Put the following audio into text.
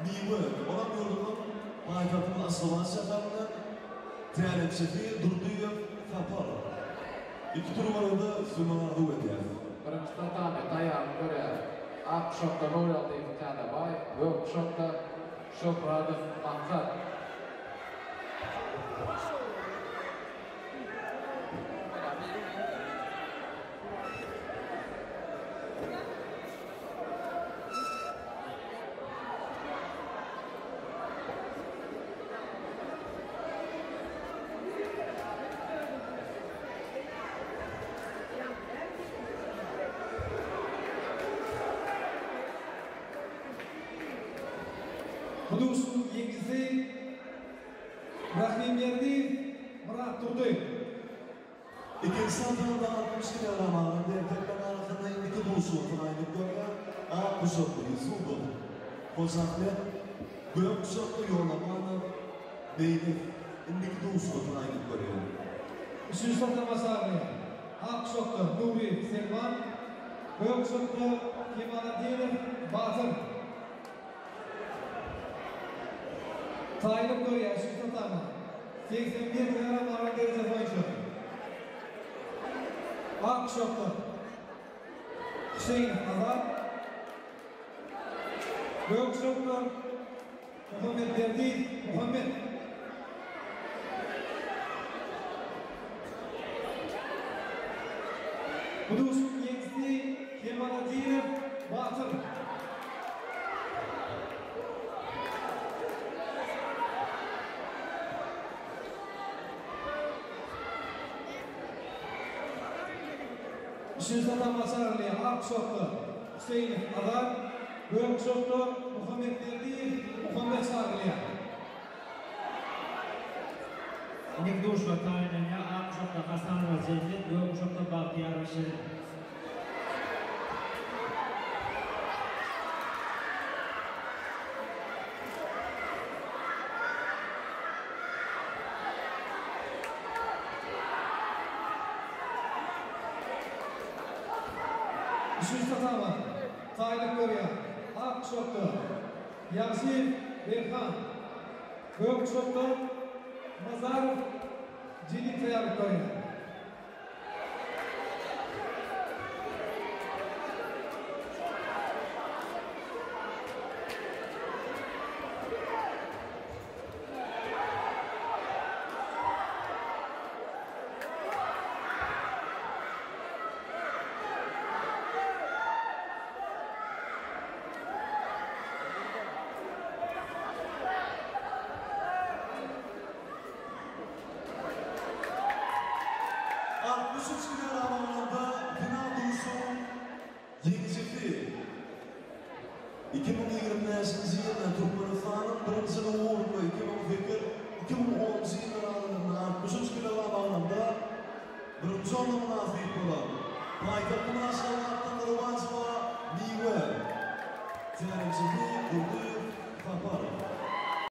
Miwe, olam ýurdumyzyň paýtagtymyz Aşgabat şäherinden, tälimçisi Durdyýew Sapar. Iki türgene-de üstünlik arzuw edýäris. Birinji tatami taýýarlyk görýär. Ak guşakda Nurýagdyýew Täzebaý, gök guşakda Şöhradow Maksat. Bu duşuşygyň ýeňijisi Rahymberdiýew Myratdurdy. Ikinji sahnada 60 kilogram agramda erkekler arasynda indiki duşuşygy taýynlyk görýär, ak guşakly Ýusubow Hojaahmet, gök guşakly Ýolamanow Meýlis indiki duşuşygy taýynlyk görýär. Üçünji sahnada çagyrylýar, ak guşakda Nuryýew Selman, gök guşakda Kemaladdinow Batyr. Taýynlyk görýär, üçünji sahnada. 81 kilogram agram derejesi boýunça ak guşakda Hüseýinow Azat, gök guşakda Muhammetberdiýew Muhammet. Bu duşuşygyň ýeňijisi Kemaladdinow Batyr. Üçünji tatama çagyrylýar. Ak guşakda Hüseýinow Azat, gök guşakda Muhammetberdiýew Muhammet çagyrylýar. Indiki duşuşyga taýynlanýar. Ak guşakda Hasanowa Jennet, gök guşakda Bagtyýarowa Şirin. Üçünji tatama taýynlyk görýär. Ak guşakda Ýagşyýew Beghan, gök guşakda Nazarow Jelil taýýarlyk görýär. 63 kilogram agramda final duşuşygyň ýeňijisi 2025-nji ýylda Türkmenistanyň birinjiligi ugrunda 2008, 2010-njy ýyllar aralygynda 63 kilogram agramda birinji orna mynasyp bolan paýtagtymyz Aşgabatdan Rowajowa Miwe, tälimçisi Durdyýew Sapar.